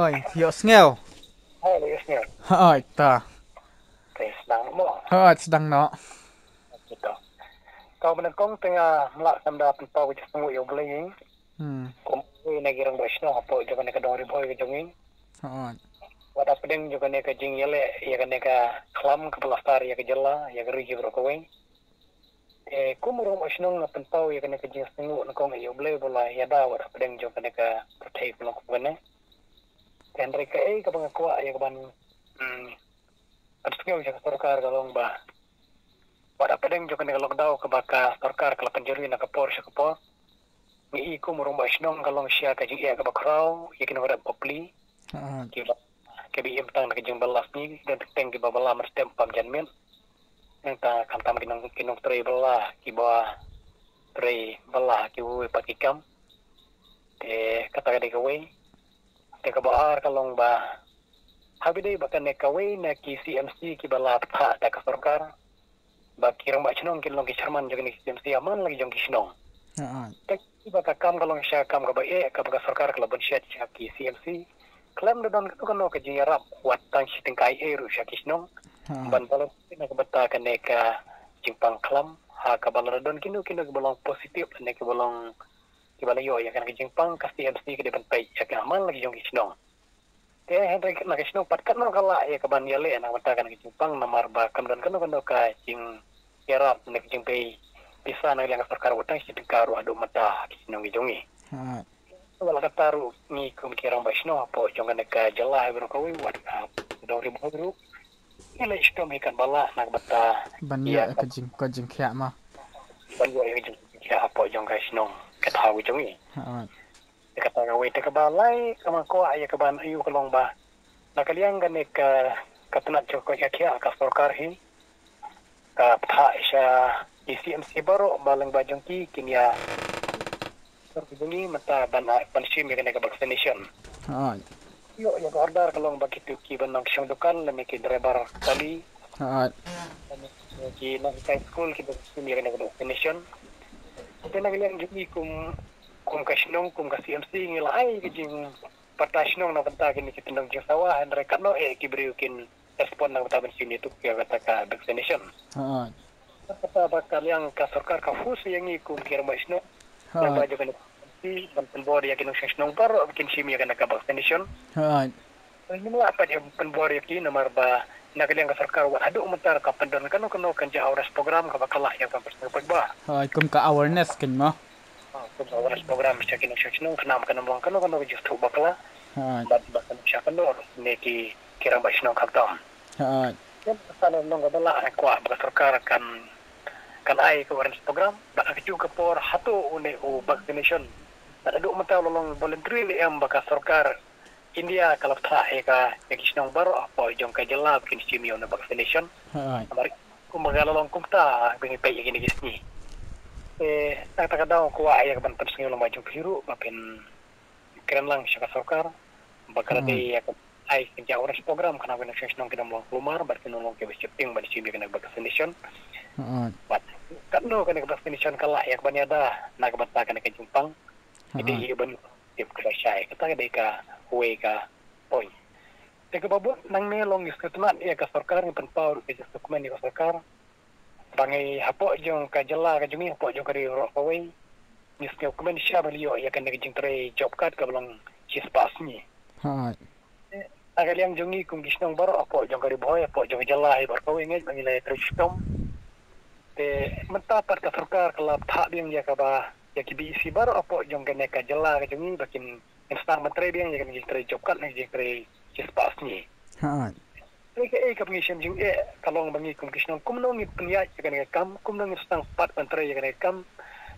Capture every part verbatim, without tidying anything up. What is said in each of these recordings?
Oi, ïohsngew. Hai, le ïohsngew. Hooid, ta. Te sdang mo. Hooid, sdang noh. Kita. Kaba nyngkong te nga mlak kam da pynpaw ka jingsngewnguh ïa U Blei. Hmm. Kum uwei na ki rangbah shnong hapoh jong kane ka dong Ri Bhoi ka jong ngi. Hooid. Wat hapdeng jong kane ka jingïaleh ïa kane ka khlam kaba la sar ïa ka jylla, ïa ka ri hi baroh kawei. Te kum u rangbah shnong nga pynpaw ïa kane ka jingsngewnguh nyngkong ïa U Blei ba la ïada wat hapdeng jong kane ka pyrthei ka long kum kane. Te hynrei kaei kaba nga kwah ïa kaban, hmm, pynsngew ïa ka sorkar ka long ba wat hapdeng jong kane ka lockdown kaba ka sorkar ka la pynjari na ka por sha ka por. Ngi i kum u rangbah shnong ka long sha ka jingeh kaba khraw ïa ki nongrep bapli. Hooid. Kiba, kiba im tang na ka jingbylla sngi, don teng kiba bylla mynstep pam jan miet. Nangta khamtam ki nong, ki nongtrei bylla, kiba trei bylla kiwei pat ki kam. Te kata ka dei kawei. Te kaba ar ka long ba haba dei ba kane kawei na ki C M C kiba la bthah da ka sorkar ba ki rangbah shnong kin long ki chairman jong kine ki C M C ha man la ki jong ki shnong. Hooid. Te ba ka kam ka long sha ka kam kaba eh kaba ka sorkar ka la bunshet sha ki C M C. Khlem da don kano kano ka jingïarap wat tang shi tyngka ei ei ruh sha ki shnong. Hooid. Ban volunteer na ka bynta kane ka jingpang khlam ha kaba la don kino kino kiba long positive ne kiba long kiba la ïoh ïa kane ka jingpang, ka C M C ka dei ban peit ïa ka ha man la ki jong ki shnong. Te hynrei na ka shnong pat katno ka lah ïa kaban ïaleh na ka bynta kane ka jingpang namar ba kam don kano kano ka jingïarap ne ka jingpei pisa na ka liang ka sorkar wat tang shi tyngka ruh haduh mynta ha ki shnong ki jong ngi. Hooid. Wat la katta ruh ngi kum ki rangbah shnong hapoh jong kane ka jylla hi baroh kawei wat, ah, dong Ri Bhoi ruh. Ngi leit shitom hi katba lah na ka bynta ban ïoh ïa ka jing, ka jingkhiah ma. Ban ïoh ïa ka jingkhiah hapoh jong ka shnong ka thaw ka jong ngi. Hooid. Te kata kawei, te kaba lai kaba kwah ïa kaban ïoh ka long ba na ka liang kane ka, ka tnat jong ka koit ka khiah ka sorkar hi ka bthah sha ki C M C baroh ba lyngba jong ki kin ïa sorkar jong ngi mynta ban, ban shim ïa kane ka vaccination. Hooid. Ïoh ïa ka order ka long ba kito kiba nang shong dukan lane ki driver kali. Hooid. Ki nang kai school kiba shim ïa kane ka vaccination. Te na ka liang jong ngi kum, kum ka shnong, kum ka C M C ngi la ai ka jing pata shnong na bynta kine ki tyndong jingsawa, hynrei katno eh ki briew kin respond na ka bynta ban shim ïa tu ïa kata ka vaccination. Hooid. Kata ba ka liang ka sorkar ka force ïa ngi kum ki rangbah shnong. Hooid. Ba jong kane ka ban pynbor ïa ki nongshong shnong baroh ba kin shim ïa kane ka vaccination. Hooid. Ngim lah pat ïa pynbor ïa ki namar ba na ka liang ka sorkar wat haduh mynta ka pyndon kano kano ka jing awareness program kaba ka lah ïa ka pynbor ba. Hooid, kum ka awareness kan mo. Ah, kum ka awareness program sha ki nongshong shnong khnang ba kan ym long kano kano ka jingthoh bakla. Hooid. Bad ba kan ym shah kyndoh ne ki, ki rangbah shnong khamtam. Hooid. Ïa ka sa na nong kaba lah kwah ba ka sorkar kan, kan ai ka awareness program bad ha kajuh ka por hato une u vaccination. Bad haduh mynta u la long voluntary ne em ba ka sorkar India ka la bthah ïa ka, ïa ki shnong baroh hapoh jong ka jylla ba kin shim ïa une u vaccination. Hooid. Namar kumba ka la long kumta ba ngi peit ïa kine ki sngi. Te na kata ka daw kwah ïa kaban pynsngew lyngba jong phi ruh ba phin kren lang sha ka sorkar ba ka la dei ïa ka ai ka jing awareness program khnang ba ki nongshong shnong kin ym long kulmar bad kin ym long kiba sheptieng ban shim ïa kane ka vaccination. Hooid. Bad katno kane ka vaccination ka lah ïa kaban ïada na ka bynta kane ka jingpang. Ka dei hi ban tip kaba shai, kata ka dei kawei ka point. Te kaba bud nangne long ngi sngewtynnat ïa ka sorkar, ngi pynpaw ruh ka jingkmen ïa ka sorkar ba ngi hapoh jong ka jylla ka jong ngi, hapoh jong ka ri baroh kawei, ngi sngewkmen shisha ba ngi ïoh ïa kane ka jingtrei job card kaba long shispah sngi. Hooid. Na ka liang jong ngi kum ki shnong baroh hapoh jong ka Ri Bhoi, hapoh jong ka jylla hi baroh kawei, ngeit ba ngi la trei shitom. Te mynta pat ka sorkar ka la bthah biang ïa kaba, ïa ki B E C baroh hapoh jong kane ka jylla ka jong ngi ba kin, kin sdang ban trei biang ïa kane ka jingtrei job card ne ka jingtrei shispah sngi. Hooid. Te kaei kaba ngi shem jingeh ka long ba ngi kum ki shnong kumno ngin pynïaid ïa kane ka kam, kumno ngin sdang pat ban trei ïa kane ka kam.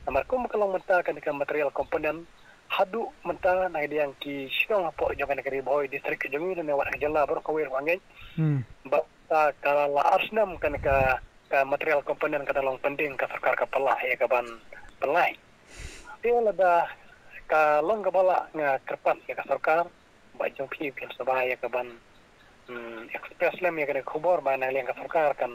Namar kum ka long mynta kane ka material component haduh mynta na ka liang ki shnong hapoh jong kane ka Ri Bhoi district ka jong ngi ne wat ka jylla baroh kawei ruh ngeit. Hmm. Ba ka, ka la ar snem kane ka, ka material component ka dang long pending, ka sorkar ka pynlah ïa kaban pynlait. Te lada ka long kaba lah nga kyrpad ïa ka sorkar ba jong phi phin sngewbha ïa kaban, hmm, express lem ïa kane ka khubor ba na ka liang ka sorkar kan,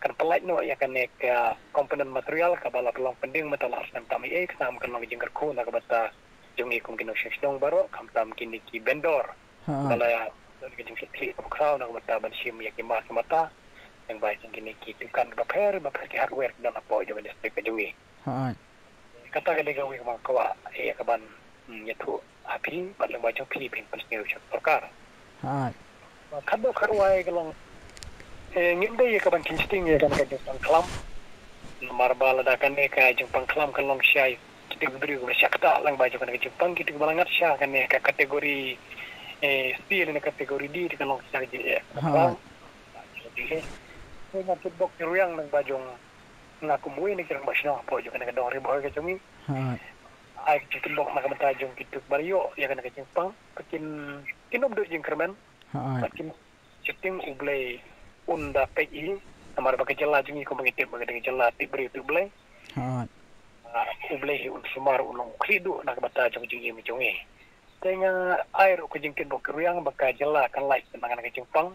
kan pynlait noh ïa kane ka component material kaba la long pending mynta la ar snem tam ei ei, khnang ba kan long ka jingkyrkhu na ka bynta jong ngi kum ki nongshong shnong baroh, khamtam kine ki vendor. Ha. Ba la don ka jingkitkhlieh kaba khraw na ka bynta ban shim ïa ki mar ki mata. Lyngba jong kine ki dukan bapher bapher, ki hardware ki don hapoh jong ka district ka jong ngi. Ha. Kata ka dei kawei kaba nga kwah ïa ka ban, hmm, ïathuh ha phi bad lyngba jong phi phin pynsngew sha ka sorkar. Ha. Khatduh khatwai ka long, eh, ngim dei ïa ka ban kheiñ shiteng ïa kane ka jingpang khlam. Namar ba lada kane ka jingpang khlam ka long sha kito ki briew kiba shah ktah lyngba jong kane ka jingpang, kito kiba la ngat sha kane ka category, eh, C lane category D, te ka long sha ka jingeh. Ha. Te nga kitbok ki rwiang lyngba jong nga kum uwei na ki rangbah shnong hapoh jong kane ka dong Ri Bhoi ka jong ngi. Ha. Ai ka jingkitbok na ka bynta jong kito kiba la ïoh ïa kane ka jingpang, ba kin, kin ym duh jingkyrmen. Ha. Ba kin shiteng, U Blei un da peit hi. Namar ba ka jylla jong ngi kumba ngi tip ba ka dei ka jylla tip briew tip Blei. Ha. Ah, U Blei hi un sumar, un long u khlieh duh na ka bynta jong ka jingim jong ngi. Te nga ai ruh ka jingkitbok ki rwiang ba ka jylla kan lait na kane ka jingpang.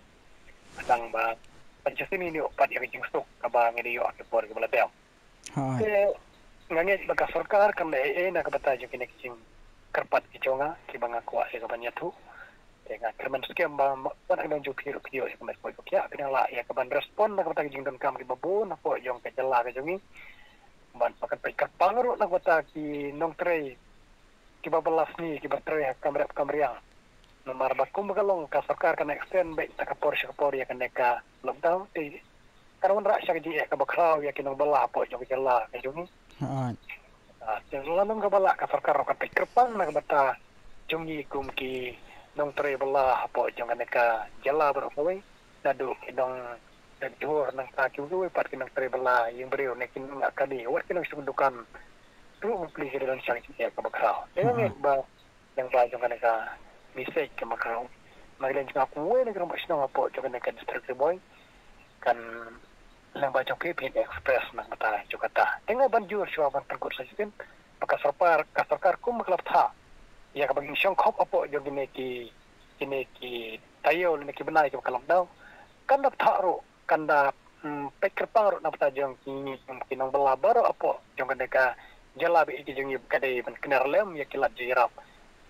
Khnang ba ban shisien ngin ïoh pat ïa ka jingsuk kaba ngi dei ïoh ha ki por kiba la dep. Ha. Te nga ngeit ba ka sorkar kan leh ei ei na ka bynta jong kine ki jingkyrpad ki jong nga kiba nga kwah ïa ka ban ïathuh. Te nga kyrmen skhem ba ma-, wat na ka liang jong phi ruh phi ïoh ïa ka met khuid ba khiah, phi nang lah ïa ka ban respond na ka bynta ki jingdonkam kiba bun hapoh jong ka jylla ka jong ngi. Ban, ba kan peit kyrpang ruh na ka bynta ki nongtrei kiba bylla sngi, kiba trei ha kam rep kam riang. Namar ba kumba ka long, ka sorkar kan extend beit na ka por sha ka por ïa kane ka lockdown, te kan wanrah sha ka jingeh kaba khraw ïa ki nongbylla hapoh jong ka jylla ka jong ngi. Ha. Ah, te lada long kaba lah, ka sorkar ruh kan peit kyrpang na ka bynta jong ngi kum ki nongtrei bylla hapoh jong kane ka jylla baroh kawei. Naduh ki nong, nong jhur, nangta kiwei kiwei pat ki nongtrei bylla ïing briew ne ki nong akani, wat ki nongshong dukan ruh, nga plie ki dei ban shah ka jingeh kaba khraw. Te nga ngeit ba lyngba jong kane ka message kaba khraw, na ka liang jong nga kum uwei na ki rangbah shnong hapoh jong kane ka district Ri Bhoi, kan lyngba jong phi phin express na ka bynta jong kata. Te nga ban jur shuwa ban pynkut sa shisien ba ka sorkar, ka sorkar kumba ka la bthah ïa kaba ngin shong khop hapoh jong kine ki, kine ki taïew lane ki bnai kiba ka lockdown, kan da bthah ruh, kan da, mm, peit kyrpang ruh na ka bynta jong ki, ki nongbylla baroh hapoh jong kane ka jylla ba ïeit ka jong ngi, ba ka dei ban kner lem ïa ki lad jingïarap.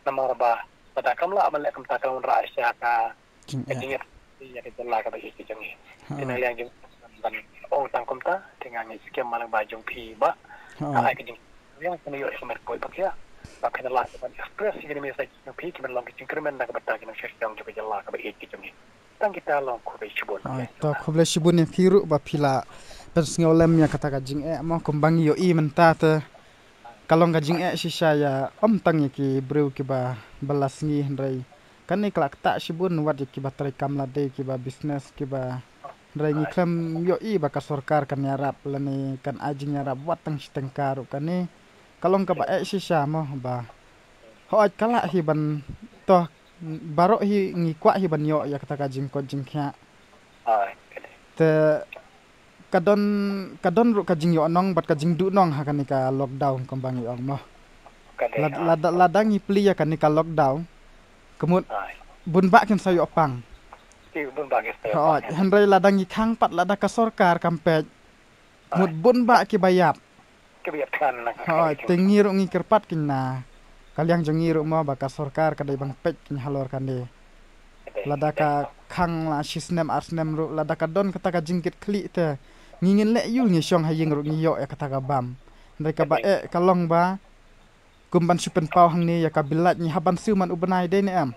Namar ba lada kam lah ban leh kumta, ka la wanrah sha ka, ka jingeh, jingeh ïa ka jylla kaba ïeit ka jong ngi. Ha. Te na ka liang jong nga ban ong tang kumta, te nga ngeit skhem ba lyngba jong phi bah, ha, ka ai ka jing, ïa ka nang ïoh ïa ka met khuid ba khiah, ba phin lah ban express ïa kine ki message jong phi, ki ban long ki jingkyrmen na ka bynta ki nongshong shnong jong ka jylla kaba ïeit ka jong ngi. Tang kita long, khublei shibun. Ai, to khublei shibun ïa phi ruh ba phi la pynsngew lem ïa kata ka jingeh mo, kumba ngi ïohi mynta te ka long ka jingeh shisha ïa, ym tang ïa ki briew kiba bylla sngi, hynrei kane ka la ktah shibun wat ïa kiba trei kam lade, kiba business, kiba, hynrei ngi khlem ïohi ba ka sorkar kan ïarap lane kan ai jingïarap wat tang shi tyngka ruh. Kane ka long kaba eh shisha mo ba hooid ka lah hi ban, to, baroh hi ngi kwah hi ban ïoh ïa kata ka jingkoit jingkhiah. Te ka don, ka don ruh ka jingïohnong bad ka jingduhnong ha kane ka lockdown kumba ngi ong mo. Lad-, lada, lada ngi plie ïa kane ka lockdown, ka mut bun bah kin sa ïoh pang. Hooid, hynrei lada ngi khang pat, lada ka sorkar kam peit, ka mut bun bah kiba ïap. Kiba ïap thngan na ka, hooid, te ngi ruh ngi kyrpad kein na ka liang jong ngi ruh mo ba ka sorkar ka dei ban peit kein halor kane. Lada ka khang la shi snem ar snem ruh, lada ka don kata ka jingkitkhlieh te ngi ngin leh aïu, ngi shong ha ïing ruh ngi ïoh ïa kata ka bam. Hynrei kaba eh ka long ba kum ban shu pynpaw hangne ïa ka bill lait ngi hap ban siew man u bnai, dei ne em?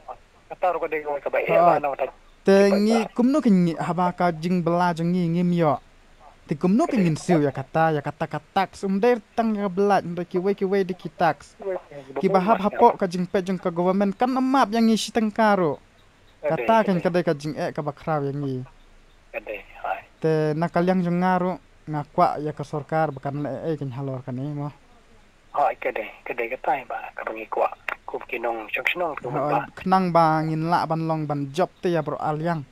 Kata ruh ka dei kawei kaba eh. Hooid. Te ngi kumno kein ngi, haba ka jingbylla jong ngi ngim ïoh, te kumno kein ngin siew ïa kata, ïa kata ka tax? Um dei tang ïa ka bill lait, hynrei kiwei kiwei de ki tax kiba hap hapoh ka jingpeit jong ka government kan ym map ïa ngi shi tyngka ruh. Kata kein ka dei ka jingeh kaba khraw ïa ngi. Te na ka liang jong nga ruh nga kwah ïa ka sorkar ba kan leh ei ei kein halor kane mo. Hooid, ka dei, ka dei katai ba kaba ngi kwah kum ki nongshong shnong, khnang ba ngin lah ban long ban jop te ïa baroh ar liang.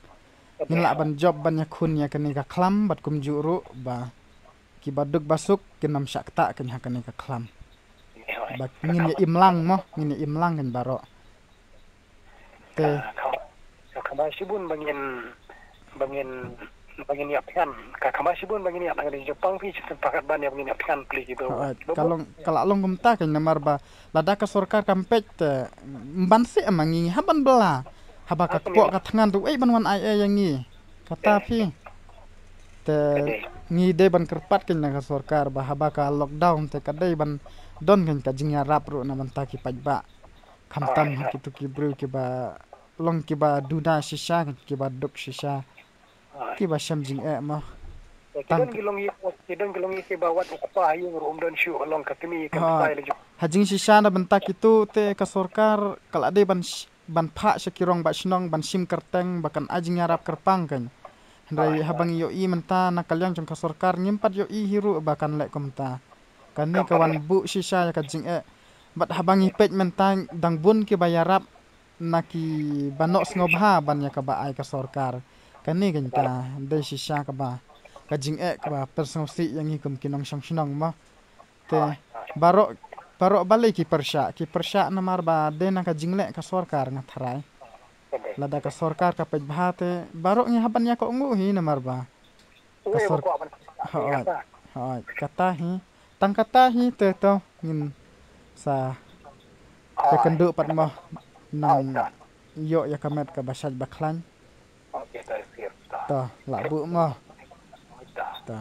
Ngin lah ban jop ban ïakhun ïa kane ka khlam bad kumjuh ruh ba kiba duk ba suk kin ym shah ktah kein ha kane ka khlam. Ba ngin ïa im lang mo, ngin ïa im lang kein baroh. Te ka, ka, ka khamai shibun ba ngin, ba ngin, ba ngin ïap thngan. Ka khamai shibun ba ngin ïap thngan, jingpang phi, shisien pat ban ïap, ngin ïap thngan pli ki ba. Hooid, ka long, ka la long kumta kein namar ba lada ka sorkar kam peit te, ban seh ma ngi, ngi hap ban bylla. Haba ka kpoh ka thngan tu ei ban wan ai ei ïa ngi. Kata phi. Te ngi dei ban kyrpad kein na ka sorkar ba haba ka lockdown te ka dei ban don kein ka jingïarap ruh na bynta ki paidbah. Khamtam ha kitu ki briew kiba long kiba duna shisha kein kiba duk shisha. Kiba shem jingeh mo. Ki don ki long ïa ki don ki long ïa kiba wat u kpa ha ïing ruh um don shuh long ka kmie ka msai la jong. Ha jingshisha na bynta kitu te ka sorkar ka la dei ban ban phah sha ki rangbah shnong ban shim kyrteng ba kan ai jingïarap kyrpang kein. Hynrei haba ngi ïohi mynta na ka liang jong ka sorkar ngim pat ïohi hi ruh ba kan leh kumta. Kane ka wan buh shisha ïa ka jingeh. Bad haba ngi peit mynta dang bun kiba ïarap na kiba noh sngewbha ban ïa kaba ai ka sorkar. Kane kein ka dei shisha kaba ka jingeh kaba pynsngewsih ïa ngi kum ki nongshong shnong mo. Te baroh baroh balei ki pyrshah ki pyrshah namar ba dei na ka jingleh ka sorkar nga tharai. Lada ka sorkar ka peit bha te baroh ngi hap ban ïa kohnguh hi namar ba ka sorkar. Hooid, hooid, kata hi. Tang kata hi te to ngin sa ïakynduh pat mo. Nang ïoh ïa ka met kaba shait ba khlaiñ. To la buh mo. To.